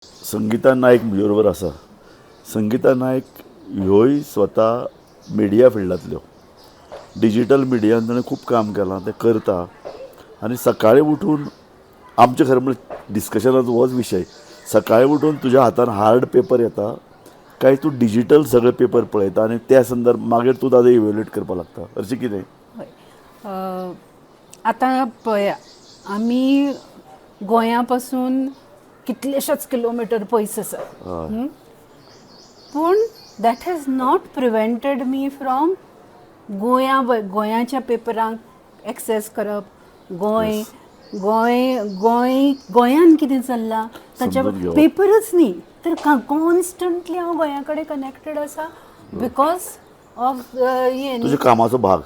संगीता नायक म्हजे बरोबर आसा. संगीता नायक ह्योय स्वता मिडिया फिल्डांतल्यो. डिजीटल मिडियान ताणें खूब काम केलां, तें करता. आनी सकाळीं उठून आमचें खरें म्हळ्यार डिस्कशनाचो होच विशय. सकाळीं उठून तुज्या हातान हार्ड पेपर येता काय तूं डिजीटल सगळे पेपर पळयता आनी त्या संदर्भ मागीर तूं ताजो इवेल्युएट करपाक लागता, अशें कितें? हय, आतां पळया, आमी गोंया पासून कितलेशेच किलोमिटर पयस आसा, पूण that has not prevented me from गोंया गोंयाच्या पेपरांक एक्सेस करप. गोंय गोंय गोंय गोंयान कितें चल्लां ताच्या समजून घेवप. पेपरच न्ही तर कॉन्स्टंटली हांव गोंया कडेन कनेक्टेड आसा because of हें. तुज्या कामाचो भाग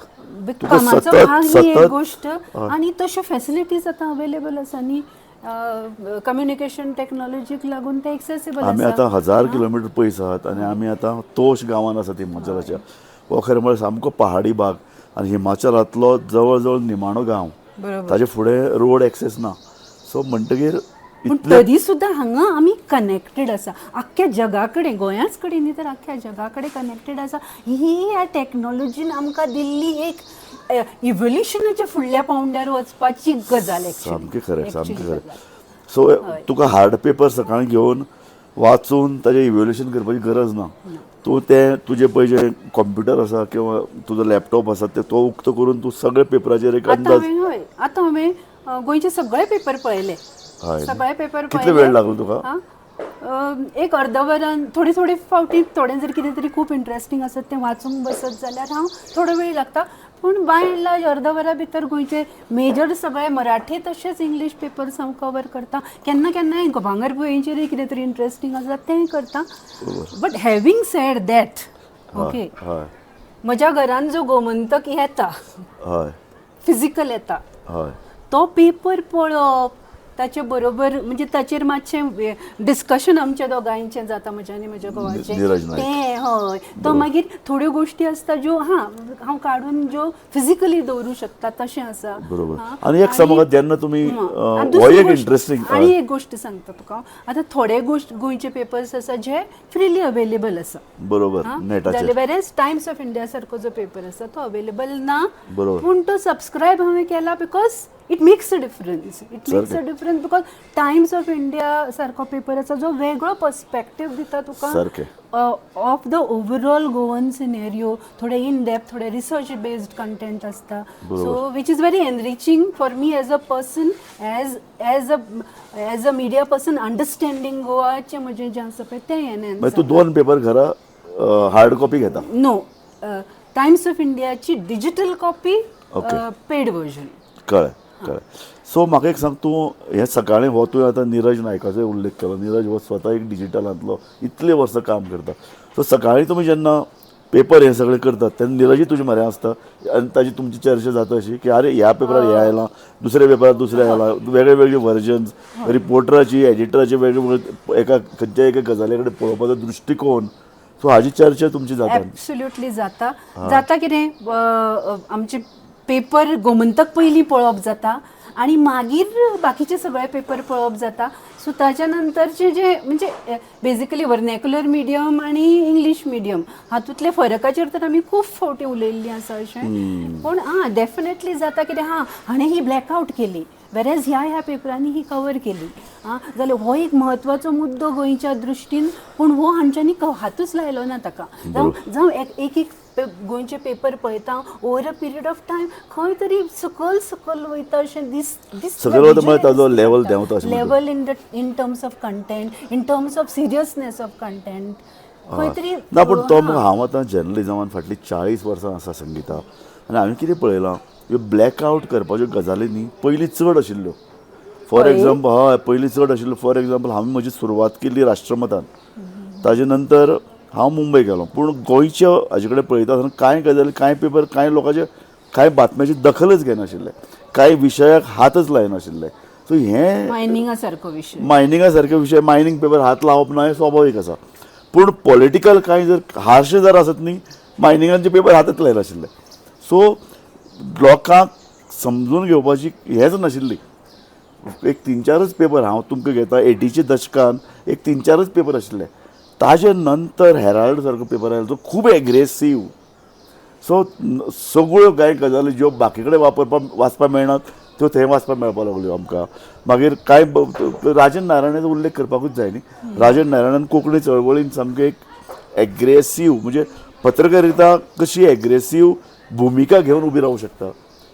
तुका कामाचो सतत भाग ही एक सतत गोश्ट आनी तश्यो फॅसिलिटीज आतां अवेलेबल आसा न्ही, कम्युनिकेशन टॅक्नॉलॉजीक लागून ते एक्सेसिबल आमी आसा. आतां 1000 किलोमिटर पयस आहात आनी आमी आतां तोश गांवांत आसात हिमाचलाच्या. हो खरें म्हळ्यार सामको पहाडी भाग आनी हिमाचलांतलो जवळ जवळ निमाणो गांव. ताजे फुडें रोड एक्सेस ना. सो म्हणटगीर पूण इतले तरी सुद्दां हांगा आमी कनेक्टेड आसा आख्ख्या जगा कडेन, गोंयाच कडेन न्ही तर आख्ख्या जगा कडेन कनेक्टेड आसा. ही ह्या टॅक्नॉलॉजीन आमकां दिल्ली एक इवोल्युशनाच्या फुडल्या पावंड्यार वचपाची गजाल actually. सामकें खरें, सामकें Actually खरें. गजाल. सो तुका हार्ड पेपर सकाळीं घेवन वाचून ताजें इव्हेल्युएशन करपाची गरज ना. तूं तें तुजें पळय जें कॉम्प्युटर आसा किंवा तुजो लॅपटॉप आसा ते तो उक्तो करून तूं सगळे पेपराचेर एक आतां अंदाज हांवें, हय, आतां हांवें गोंयचे सगळे पेपर पळयले. सगळे पेपर कितलो पळयले. वेळ लागलो तुका? आं, एक अर्द वरान. थोडे थोडे फावटी थोडे जर कितें तरी खूब इंट्रस्टींग आसत तें वाचूंक बसत जाल्यार हांव थोडो वेळ लागता, पूण बाय एंड लार्ज अर्द वरा भितर गोंयचे मेजर सगळे मराठी तशेंच इंग्लीश पेपर्स हांव कवर करता. केन्ना केन्नाय भांगरभुंयेचेरूय कितें तरी इंट्रस्टींग आसा तेंय करता. But having said that, okay, म्हज्या घरान जो गोमंतक येता, फिजिकल येता, तो पेपर पळोवप, ताचे बरोबर म्हणजे ताचेर मातशें डिस्कशन आमच्या दोगांयचें जाता, म्हज्या आनी म्हज्या घोवाचें. निरज नायक. तें, हय, तो मागीर थोड्यो गोश्टी आसता ज्यो हां हांव काडून ज्यो फिजिकली दवरूं शकता तशें आसा. आनी एक सांग म्हाका, जेन्ना तुमी आनी हो दुसरी एक गोश्ट इंट्रस्टींग आनी एक गोश्ट सांगता तुका हांव. आतां थोडे गोश्ट गोंयचे पेपर्स आसा जे फ्रिली अवेलेबल आसा नेटाचेर. जाल्यार वेरेज टायम्स ऑफ इंडिया सारको जो पेपर आसा तो अवेलेबल ना. पूण तो सबस्क्रायब हांवें केला because it makes a difference. It makes a difference because Times of India सारको पेपर आसा जो वेगळो पर्सपेक्टीव दिता तुका of the overall Goan scenario. थोडे इन डेप्थ, थोडे रिसर्च बेस्ड कंटेंट आसता, so which is very enriching for me as a person, as a media person. Understanding गोवाचें म्हजें जें आसा पळय तें एनहेन्स. मागीर तूं दोन पेपर घरा हार्ड कॉपी घेता? नो, टायम्स ऑफ इंडियाची डिजिटल कॉपी, पेड वर्जन. कळ्ळें कळ्ळें. सो म्हाका एक सांग, तूं हें सकाळीं हो तुवें आतां निरज नायकाचो उल्लेख केलो. निरज हो स्वता एक डिजिटलांतलो इतले वर्सां काम करता. सो सकाळीं तुमी जेन्ना पेपर हे सगळे करतात तेन्ना निरजय तुजे म्हऱ्यान आसता आनी ताजी तुमची चर्चा जाता अशी की अरे ह्या पेपरार हें आयलां, दुसऱ्या पेपरार दुसरें आयलां, वेगळे वेगळे वर्जन्स, रिपोर्टराची, एडिटराची वेगळे वेगळे एका खंयच्या एका गजाली कडेन पळोवपाचो दृश्टिकोन, सो हाजी चर्चा तुमची जाता? ॲब्सोल्युटली जाता. जाता कितें, आमचे पेपर गोमंतक पयलीं पळोवप जाता आनी मागीर बाकीचे सगळे पेपर पळोवप जाता. सो ताच्या नंतरचे जे म्हणजे बेजिकली वर्नॅक्युलर मिडियम आनी इंग्लीश मिडियम हातूंतले फरकाचेर तर आमी खूब फावटी उलयल्लीं आसा अशें. पूण आं, डेफिनेटली जाता कितें, हां, हाणें ही ब्लॅकआवट केली वेरेज ह्या ह्या पेपरांनी ही कवर केली. आं, जाल्यार हो एक म्हत्वाचो मुद्दो गोंयच्या दृश्टीन, पूण हो हांच्यांनी हातूच लायलो ना ताका. जावं जावं एक एक एक गोंयचे पेपर पळयता, over a period of time खंय तरी सकयल सकयल वयता अशें दीस दिसता. सकयल वयता म्हळ्यार ताजो level देंवता अशें म्हणटा. Level in terms of content, in terms of seriousness of content खंय तरी. ना, पूण तो हांव आतां जर्नलिजमान फाटलीं 40 वर्सां आसा संगीता, आनी हांवें कितें पळयलां, ह्यो ब्लॅकआवट करपाच्यो गजाली न्ही पयलीं चड आशिल्ल्यो. फॉर एग्जाम्पल, हय, पयलीं चड आशिल्ल्यो. फॉर एग्जाम्पल, हांवें म्हजी सुरवात केली राष्ट्रमतान, ताजे नंतर हांव मुंबय गेलो. पूण गोंयच्या हाजे कडेन पळयता आसतना कांय गजाली, कांय पेपर कांय लोकांचे कांय बातम्याची दखलच घेनाशिल्ले, कांय विशयाक हातच लायनाशिल्ले. सो हें मायनिंगा सारको विशय. मायनिंगा सारके विशय, मायनींग पेपर हात लावप ना हें स्वाभावीक आसा, पूण पॉलिटिकल कांय जर हार्श जर आसत न्ही, मायनिंगाचे पेपर हातच लायनाशिल्ले. सो लोकांक समजून घेवपाची हेच नाशिल्ली. एक तीन चारच पेपर हांव तुमकां घेता एटीच्या दशकान एक तीन चारच पेपर आशिल्ले. ताजे नंतर हेराल्ड सारको पेपर आयलो तो खूब एग्रेसीव. सो सगळ्यो कांय गजाली ज्यो बाकी कडेन वापरपाक वाचपाक मेळनात त्यो थंय वाचपाक मेळपाक लागल्यो आमकां. मागीर कांय राजन नारायणाचो उल्लेख करपाकूच जाय न्ही. राजन नारायणान कोंकणी चळवळीन सामकें एक एग्रेसीव म्हणजे पत्रकारिता कशी एग्रेसीव भुमिका घेवन उबी रावूं शकता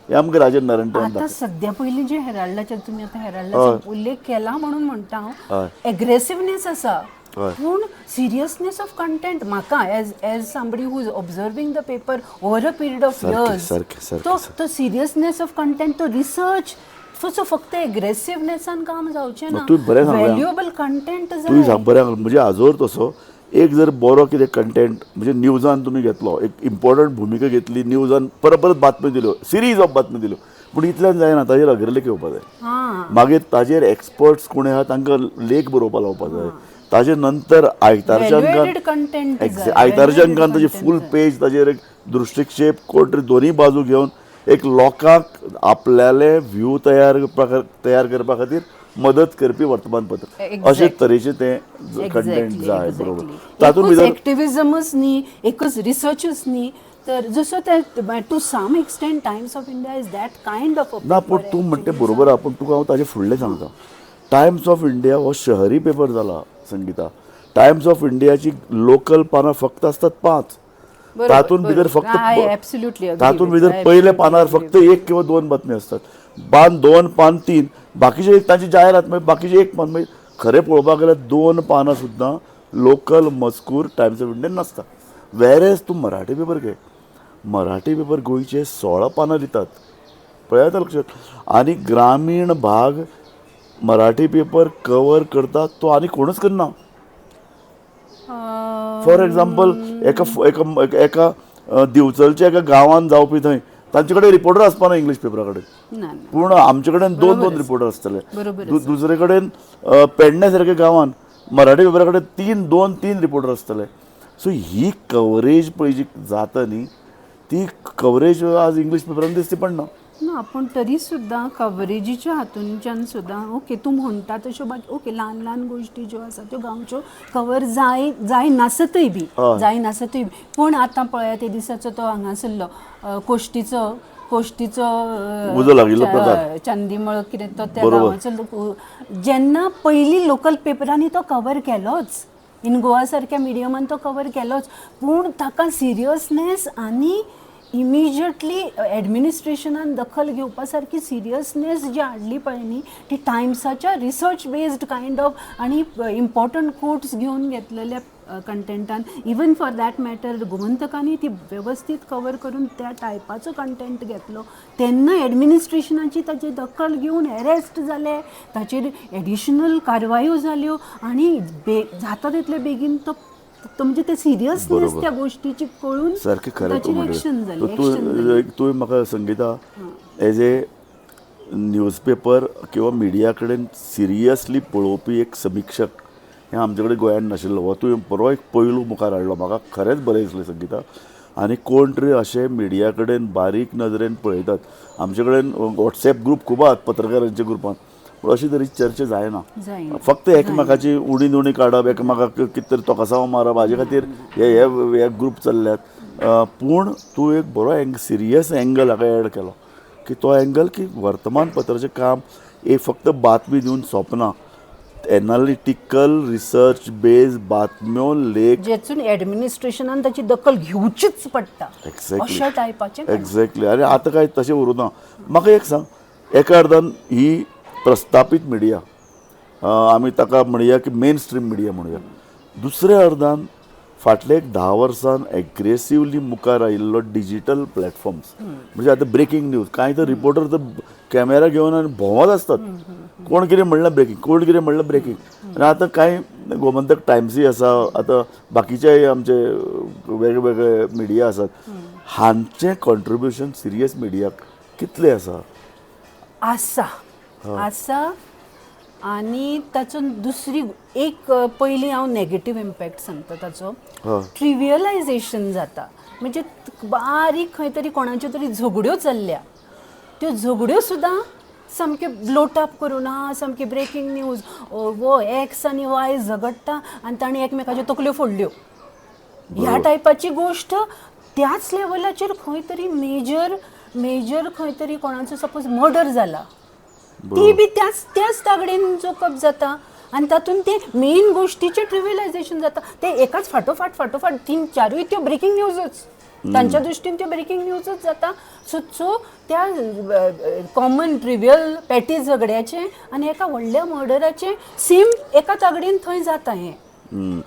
हें आमकां राजन नारायण आतां सद्या पयलीं जे हेराल्डाचे तुमी आतां हेराल्डाचो उल्लेख केला म्हणून म्हणटा हांव, एग्रेसिवनेस आसा पूण सिरियसनेस ऑफ कंटेंट म्हाका as as somebody who is observing the paper over a period of years, तो तो सिरियसनेस ऑफ कंटेंट, तो रिसर्च, सो फक्त एग्रेसिवनेसान काम जावचें ना, व्हॅल्युएबल कंटेंट जाय. तुवें बरें म्हणजे आजोर तसो एक जर बरो कितें कंटेंट म्हणजे न्यूजान तुमी घेतलो, एक इम्पॉर्टंट भुमिका घेतली न्यूजान, परत परत बातम्यो दिल्यो, सिरीज ऑफ बातम्यो दिल्यो, पूण इतल्यान जायना, ताजेर अग्रलेख येवपा जाय, मागीर ताजेर एक्सपर्ट्स कोण आहा तांकां लेख बरोवपा लावपा जाय, ताजे नंतर आयतारच्या अंकान आयतारच्या अंकान ताजी फूल पेज ताजेर एक दृश्टिक्षेप कोण तरी दोनूय बाजू घेवन एक लोकांक आपल्याले व्यू तयार करपा खातीर मदत करपी वर्तमानपत्र अशे तरेचे ते कंटेंट जाय. बरोबर, तातूंत भितर एक्टिविजमच न्ही, एकच रिसर्चच न्ही, तर जसो ते to some extent Times of India is that kind of. ना पूण तूं म्हणटे बरोबर आहा, पूण तुका हांव ताजे फुडलें सांगता. टायम्स ऑफ इंडिया हो शहरी पेपर जाला संगीता. टायम्स ऑफ इंडियाची लोकल पानां फक्त आसतात 5, तातूंत भितर फक्त तातूंत भितर पयल्या पानार फक्त 1 किंवा 2 बातमी आसतात, पान 2 पान 3, बाकीचे तांची जायरात, मागीर बाकीचे 1 पान. मागीर खरें पळोवपाक गेल्यार 2 पानां सुद्दां लोकल मजकूर टायम्स ऑफ इंडियान नासता. वेरेज तूं मराठी पेपर घे, मराठी पेपर गोंयचे 16 पानां दितात, पळयात लक्षात. आनी ग्रामीण भाग मराठी पेपर कवर करतात तो आनी कोणूच करना. फॉर एग्जाम्पल एका एका एका दिवचलच्या एका गांवान जावपी थंय तांचे कडेन रिपोर्टर आसपा ना इंग्लीश पेपरा कडेन, पूण आमचे कडेन 2-2 रिपोर्टर आसतले. दुसरे कडेन पेडणे सारक्या गांवान मराठी पेपरा कडेन 3 2 3 रिपोर्टर आसतले. सो ही कवरेज पळय जी जाता न्ही ती कवरेज आज इंग्लीश पेपरान दिसती पडना. ना पूण तरी सुद्दां कवरेजीच्या हातूंच्यान सुद्दां ओके तूं म्हणटा तश्यो बाकी ओके ल्हान ल्हान गोश्टी ज्यो आसा त्यो गांवच्यो कवर जाय जाय नासतय बी जाय नासतय बी. पूण आतां पळया ते दिसाचो तो हांगासरलो कोश्टीचो कोश्टीचो उजो लागिल्लो प्रकार चांदीमळ कितें तो त्या गांवाचो जेन्ना पयलीं लोकल पेपरांनी तो कवर केलोच, इन गोवा सारक्या मिडियमान तो कवर केलोच, पूण ताका सिरियसनेस आनी इमिजिएटली एडमिनिस्ट्रेशनान दखल घेवपा सारकी सिरियसनेस जी हाडली पळय न्ही ती टायम्साच्या रिसर्च बेस्ड कायंड ऑफ आनी इम्पॉर्टंट कोट्स घेवन घेतलेल्या कंटेंटान, इवन फॉर that matter गोमंतकांनी ती वेवस्थीत कवर करून त्या टायपाचो कंटेंट घेतलो तेन्ना एडमिनिस्ट्रेशनाची ताची दखल घेवन एरेस्ट जाले, ताचेर एडिशनल कारवायो जाल्यो आनी जाता तितले बेगीन तो म्हणजे ते सिरियसनेस त्या गोष्टीची कळून सारकें खरें तूं तुवें म्हाका संगीता एज ए न्यूजपेपर किंवा मिडिया कडेन सिरियसली पळोवपी एक समिक्षक हें आमचे कडेन गोंयांत नाशिल्लो, हो तुवें बरो एक पैलू मुखार हाडलो, म्हाका खरेंच बरें दिसलें संगीता. आनी कोण तरी अशें मिडिया कडेन बारीक नदरेन पळयतात, आमचे कडेन वॉट्सएप ग्रूप खूब आहात पत्रकारांच्या ग्रुपान, पूण अशी तरी चर्चा जायना, फक्त एकमेकाची उणी दुणी काडप, एकमेकाक कितें तरी तोकासांव मारप, हाजे खातीर हे हे ग्रूप चल्ल्यात. पूण तूं एक बरो सिरियस एंगल हाका एड केलो की तो एंगल की वर्तमानपत्राचें काम एक फक्त बातमी दिवन सोंपना, एनालिटिकल रिसर्च बेज बातम्यो लेख जेतून एडमिनिस्ट्रेशनान ताची दखल घेवचीच पडटा अशा टायपाचें. एक्झॅक्टली. आनी आतां काय तशें उरूं ना. म्हाका एक सांग, एका अर्दान ही प्रस्थापीत मिडिया आमी ताका म्हणया की मेन स्ट्रीम मिडिया म्हणुया, दुसऱ्या अर्दान फाटले एक 10 वर्सान एग्रेसिवली मुखार आयिल्लो डिजिटल प्लॅटफॉर्म्स, म्हणजे आतां ब्रेकींग न्यूज कांय तर रिपोर्टर तर कॅमेरा घेवन आनी भोंवत आसतात, कोण कितें म्हणलें ब्रेकींग, कोण कितें म्हणलें ब्रेकींग. आनी आतां कांय गोमंतक टायम्सूय आसा, आतां बाकीचेय आमचे वेगळे वेगळे मिडिया आसात, हांचें कॉन्ट्रिब्युशन सिरियस मिडियाक कितलें आसा? आसा आसा. आनी ताचो दुसरी एक पयलीं हांव नेगेटीव इम्पॅक्ट सांगता ताचो, ट्रिवियलायजेशन जाता. म्हणजे बारीक खंय तरी कोणाच्यो तरी झगड्यो चल्ल्या, त्यो झगड्यो सुद्दां सामकें ब्लोट अप करून हा सामकी ब्रेकींग न्यूज, वो एक्स आनी वाय झगडटा आनी ताणें एकमेकाच्यो तकल्यो फोडल्यो, ह्या टायपाची गोश्ट त्याच लेवलाचेर खंय तरी मेजर मेजर खंय तरी कोणाचो सपोज मर्डर जाला, ती बी त्याच त्याच तागडेन जोखप जाता आनी तातूंत ते मेन गोश्टीचें ट्रिवियलायझेशन जाता. ते एकाच फाटोफाट फाटोफाट तीन चारूय त्यो ब्रेकींग न्यूजच, तांच्या दृश्टीन त्यो ब्रेकींग न्यूजच जाता. सो सो त्या कॉमन ट्रिवियल पॅटी झगड्याचें आनी एका व्हडल्या मर्डराचें सेम एका तागडेन थंय जाता हें.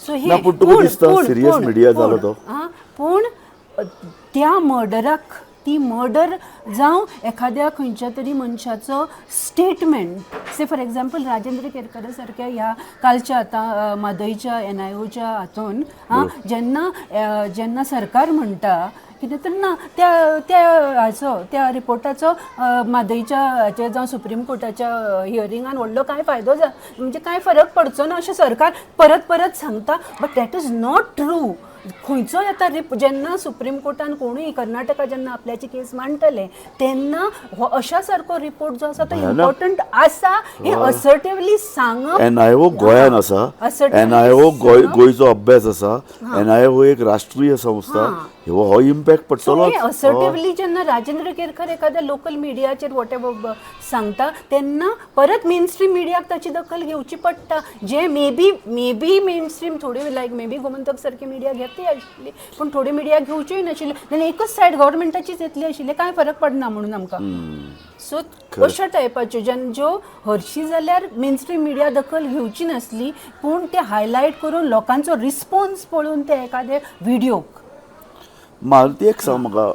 सो ना, पूण तुका दिसता सिरियस मिडिया जालो तो? आं, पूण त्या मर्डराक, ती मर्डर जावं एखाद्या खंयच्या तरी मनशाचो statement, say for example Rajendra केरकरा सारक्या ह्या कालच्या आतां म्हादयच्या एनआयओच्या हातून आं, जेन्ना जेन्ना सरकार म्हणटा कितें तर ना त्या त्या हाचो त्या रिपोर्टाचो म्हादयच्या हाचेर जावं सुप्रीम कोर्टाच्या हियरिंगान व्हडलो कांय फायदो जा म्हणजे कांय फरक पडचो ना अशें सरकार परत परत सांगता, but that is not true. खंयचोय आतां जेन्ना सुप्रीम कोर्टान कोणूय कर्नाटका जेन्ना आपल्याची केस मांडटले तेन्ना हो अशा सारको रिपोर्ट जो आसा तो इम्पॉर्टंट आसा हें असर्टिवली सांगप. एनआयओ गोंयान आसा, एनआयओ गोंयचो अभ्यास आसा, एनआयओ एक राष्ट्रीय संस्था, हो इम्पॅक्ट पडटलो. असर्टिवली जेन्ना राजेंद्र केरकर एखाद्या लोकल मिडियाचेर what ever सांगता तेन्ना परत मेन स्ट्रीम मिडियाक ताची दखल घेवची पडटा, जे may be main stream थोडी लायक मे बी गोमंतक सारकी मिडिया घेतली आशिल्ली, पूण थोडी मिडिया घेवचीय नाशिल्ली, जाल्यार एकच सायड गव्हर्मेंटाचीच येतली आशिल्ली, कांय फरक पडना म्हणून आमकां. सो अशा टायपाच्यो जेन्ना ज्यो हरशी जाल्यार मेन स्ट्रीम मिडिया दखल घेवची नासली, पूण ते हायलायट करून लोकांचो रिस्पॉन्स पळोवन ते एखादे व्हिडियोक. मारुती एक सांग म्हाका,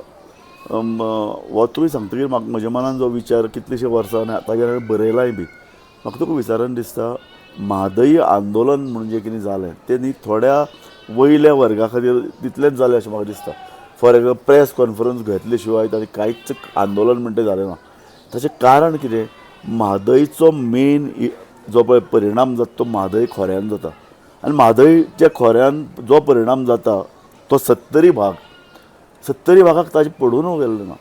हो तुवें सांगतकीर म्हाका म्हज्या मनान जो विचार कितलेशे वर्सां आनी ताजेर हांवें बरयलाय बी, म्हाका तुका विचारन दिसता, म्हादई आंदोलन म्हणून जें कितें जालें तें न्ही थोड्या वयल्या वर्गा खातीर तितलेंच जालें अशें म्हाका दिसता. फॉर एग्जाम्पल प्रेस कॉन्फरन्स घेतले शिवाय ताणें कांयच आंदोलन म्हणटा जालें ना. ताचें कारण कितें, म्हादयचो मेन जो पळय परिणाम जाता तो म्हादय खोऱ्यान जाता, आनी म्हादयच्या खोऱ्यान जो परिणाम जाता तो सत्तरी भाग, सत्तरी भागाक ताजें पडून गेल्लें ना,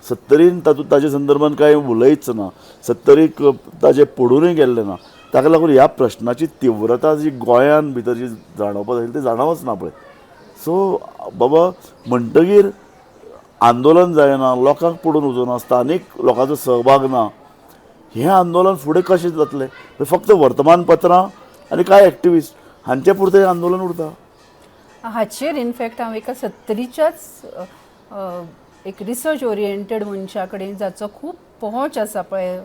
सत्तरीन तातूंत ताजे संदर्भान कांय उलयच ना, सत्तरीक ताजें पडूनय गेल्लें ना. ताका लागून ह्या प्रश्नाची तिव्रता जी गोंयान भितर जी जाणवपा जाय ती जाणवच ना पळय. सो बाबा म्हणटगीर आंदोलन जायना, लोकांक पडून वचना, स्थानीक लोकांचो सहभाग ना, हें आंदोलन फुडें कशें जातलें? फक्त वर्तमानपत्रां आनी कांय एक्टिविस्ट हांचे पुरतें आंदोलन उरता. हाचेर इनफॅक्ट हांव एका सत्तरीच्याच एक रिसर्च ओरिएंटेड मनशा कडेन, जाचो खूब पोहोच आसा पळय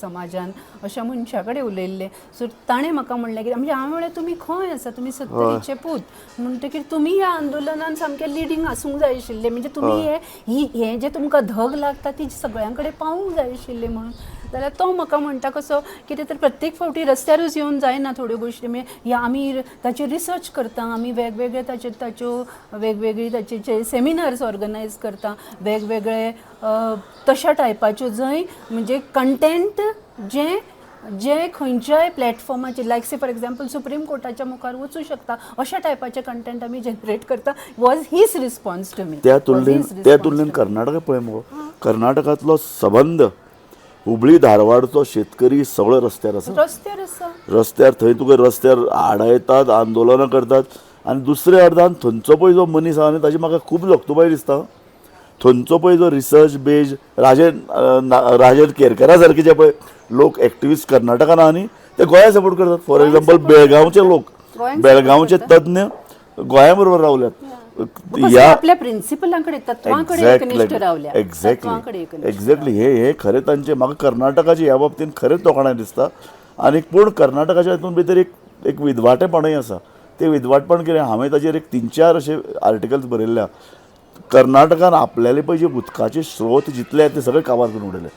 समाजान, अशा मनशा कडेन उलयल्लें. सो ताणें म्हाका म्हणलें की म्हणजे हांवें म्हणलें तुमी खंय आसा, तुमी सत्तरीचे पूत, म्हणटकीर तुमी ह्या आंदोलनान सामकें लिडींग आसूंक जाय आशिल्लें, म्हणजे तुमी हे हें जें तुमकां धग लागता ती सगळ्यां कडेन पावूंक जाय आशिल्ली म्हणून. जाल्यार तो म्हाका म्हणटा कसो कितें तर प्रत्येक फावटी रस्त्यारूच येवन जायना थोड्यो गोश्टी, म्हणजे ह्या आमी ताचेर रिसर्च करता, आमी वेगवेगळे ताचेर ताच्यो वेगवेगळी ताचे सेमिनार्स ऑर्गनायज करता, वेगवेगळे तशा टायपाच्यो जंय म्हणजे कंटेंट जें जे खंयच्याय प्लॅटफॉर्माचेर लायक से फॉर एग्जाम्पल सुप्रीम कोर्टाच्या मुखार वचूं शकता अशा टायपाचे कंटेंट आमी जनरेट करता. Was his response to me. त्या तुलनेन कर्नाटक पळय मुगो, कर्नाटकांतलो सबंद हुबळी धारवाडचो शेतकरी सगळो रस्त्यार आसा, रस्त्यार आसा, रस्त्यार थंय तुका रस्त्यार आडायतात, आंदोलनां करतात. आनी दुसऱ्या अर्दान थंयचो पळय जो मनीस आसा आनी ताजी म्हाका खूब लक्तुबाय दिसता, थंयचो पळय जो रिसर्च बेज राजेन केरकरा सारके जे पळय लोक एक्टिविस्ट कर्नाटकान आनी ते गोंया सपोर्ट करतात. फॉर एग्जाम्पल बेळगांवचे लोक, बेळगांवचे तज्ञ गोंया बरोबर रावल्यात, ह्या आपल्या प्रिन्सिपलांकडे, तत्वांकडे एकनिष्ठ रावल्या. एक्झॅक्टली एक्झॅक्टली हे खरें तांचे म्हाका कर्नाटकाचे ह्या बाबतीन खरेंच तोखणाय दिसता. आनी पूण कर्नाटकाच्या हितून भितर एक विद्वाटेपणूय आसा. ते विद्वाटपण कितें, हांवें ताचेर एक 3-4 अशे आर्टिकल्स बरयल्ले. कर्नाटकान आपल्याले पळय जे उदकाचे स्रोत जितले आसा ते सगळे काबार करून उडयले.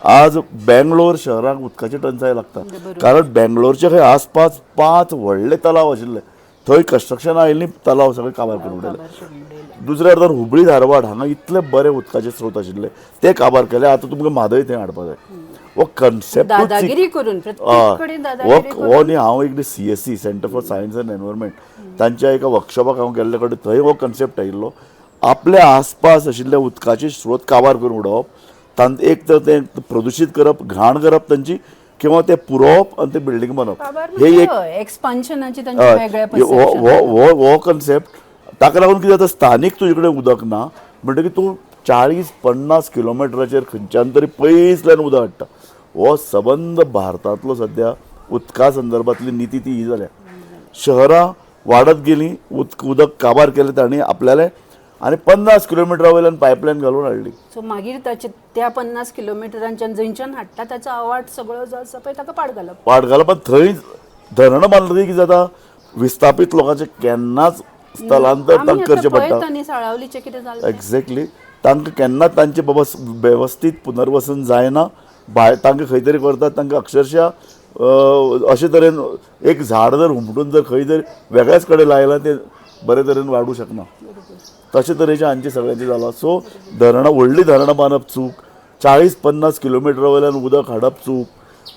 आज बेंगलोर शहराक उदकाची टंचाय लागता, कारण बेंगलोरच्या खंय आसपास 5 व्हडले तलाव आशिल्ले, थंय कन्स्ट्रक्शन आयिल्ली तलाव सगळे काबार करून उडयले. दुसऱ्या अर्दान हुबळी धारवाड हांगा इतले बरे उदकाचे स्रोत आशिल्ले ते काबार केले. आतां तुमकां म्हादय थंय हाडपा जाय. हो कन्सेप्ट हो न्ही, हांव एक CSC centre for science and environment तांच्या एका वर्कशॉपाक हांव गेल्ले कडेन थंय हो कन्सेप्ट आयिल्लो. आपल्या आसपास आशिल्ले उदकाचे स्रोत काबार करून उडोवप, एक तर तें प्रदुशीत करप, घाण करप तांची, किंवा ते पुरोवप आनी ते बिल्डींग बांदप, हे एक एक्सपान्शनाचे तांचे वेगळे हो हो कन्सेप्ट. ताका लागून कितें जाता, स्थानीक तुजे कडेन उदक ना म्हणटकीर तूं 40-50 किलोमिटराचेर खंयच्यान तरी पयसल्यान उदक हाडटा. हो सबंद भारतांतलो सद्या उदका संदर्भातली निती ती ही जाल्या. शहरां वाडत गेली, उदक काबार केलें तांणी आपल्याले आनी 50 किलोमिटरा वयल्यान पायपलायन घालून हाडली. सो मागीर ताचे त्या 50 किलोमिटरांच्यान जंयच्यान हाडटा ताचो आवाट सगळो जो आसा पळय ताका पाड घालप, पाड घालप. आनी थंय धरणां बांदली कितें जाता, विस्थापीत लोकांचें केन्नाच स्थलांतर तांकां करचें पडटा. साळावलीचें कितें जालें एक्झॅक्टली, तांकां केन्नाच तांचें बाबा वेवस्थीत पुनर्वसन जायना. भायर तांकां खंय तरी करतात, तांकां अक्षरशः अशे तरेन एक झाड जर हुमटून जर खंय तरी वेगळ्याच कडेन लायलां तें बरे तरेन वाडूं शकना, तशे तरेचें हांचें सगळ्यांचें जालां. सो धरणां, व्हडलीं धरणां बांदप चूक, 40-50 किलोमिटरा वयल्यान उदक हाडप चूक,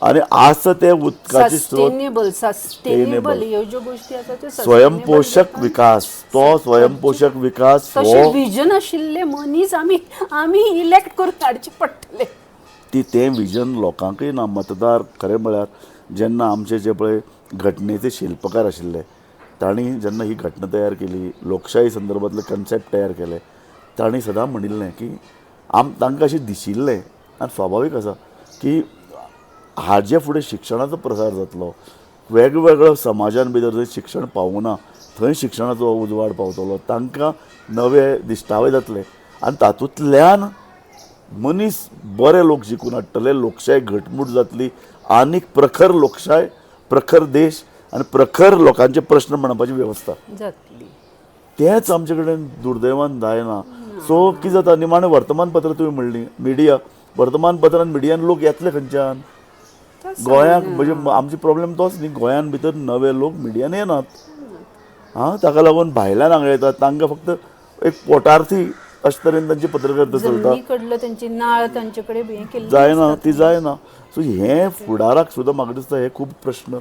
आनी आसा ते उदकाचे स्रोत सस्टेनेबल ह्यो ज्यो गोश्टी आसा त्यो स्वयंपोशक विकास, तो स्वयंपोशक विकास तशें विजन आशिल्ले मनीस आमी आमी इलेक्ट करून हाडचे पडटले. ती तें विजन लोकांकय ना. मतदार खरें म्हळ्यार जेन्ना आमचे जे पळय घटनेचे शिल्पकार आशिल्ले तांणी जेन्ना ही घटना तयार केली, लोकशाही संदर्भातले कन्सेप्ट तयार केले, तांणी सदां म्हणिल्लें की तांकां अशें दिशिल्लें आनी स्वाभावीक आसा की हाजे फुडें शिक्षणाचो प्रसार जातलो, वेगवेगळ्या समाजान भितर जंय शिक्षण पावूना थंय शिक्षणाचो उजवाड पावतलो, तांकां नवे दिश्टावे जातले आनी तातूंतल्यान मनीस बरे लोक जिखून हाडटले, लोकशाय घटमूट जातली आनीक प्रखर लोकशाय, प्रखर देश आनी प्रखर लोकांचे प्रश्न म्हणपाची वेवस्था जातली. तेंच आमचे कडेन दुर्दैवान जायना. सो कितें जाता, निमाणें वर्तमानपत्र तुवें म्हणली, मिडिया, वर्तमानपत्रान मिडियान लोक येतले खंयच्यान गोंयांक? म्हणजे आमची प्रॉब्लेम तोच न्ही, गोंयान भितर नवे लोक मिडियान येनात. आं, ताका लागून भायल्यान हांगा येतात, तांकां फक्त एक पोटार्थी अशे तरेन तांची पत्रकारिता चलता, कडलो तांची नाळ तांचे कडेन हें केल्ली जायना, ती जायना. सो हें फुडाराक सुद्दां म्हाका दिसता हे खूब प्रश्न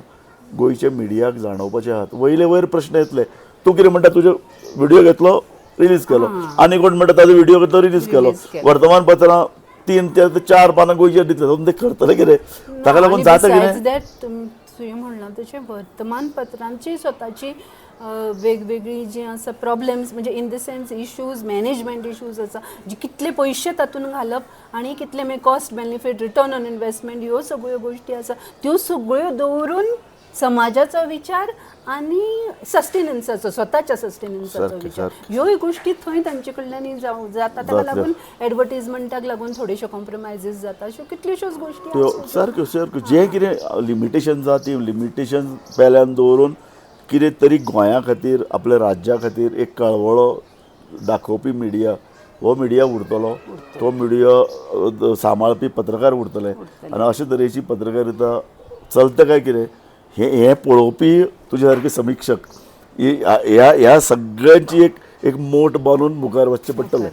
गोंयच्या मिडियाक जाणवपाचे आहात. वयले वयर प्रश्न येतले, तूं कितें म्हणटा, तुजो व्हिडियो घेतलो रिलीज केलो, आनी कोण म्हणटा ताजो व्हिडियो घेतलो रिलीज केलो, वर्तमानपत्रां 3 ते 4 पानां गोंयचेर दितले, ते करतले कितें? ताका लागून जाता कितें, तुवें म्हणलां तशें वर्तमानपत्रांची स्वताची वेगवेगळी जी आसा प्रॉब्लेम्स, म्हणजे in the sense issues, management issues आसा, जे कितले पयशे तातूंत घालप आनी कितले मागीर cost benefit, return on investment, ह्यो सगळ्यो गोश्टी आसा त्यो सगळ्यो दवरून समाजाचो विचार आनी सस्टेनन्साचो, स्वताच्या सस्टेनन्साचो विचार, ह्योय गोश्टी थंय तांचे कडल्यान जाता. ताका लागून एडवर्टीजमेंटाक लागून थोडेशे कॉम्प्रोमायजीस जाता, अश्यो कितल्योश्योच गोश्टी. सारक्यो सारक्यो जें कितें लिमिटेशन जाता ती लिमिटेशन पेल्यान दवरून कितें तरी गोंया खातीर, आपल्या राज्या खातीर एक कळवळो दाखोवपी मिडिया, हो मिडिया उरतलो, तो मिडिया सांबाळपी पत्रकार उरतले आनी अशे तरेची पत्रकारिता चलता काय कितें हे हे पळोवपी तुजे सारके समिक्षक ह्या ह्या सगळ्यांची एक एक मोट बांदून मुखार वचचें पडटलें.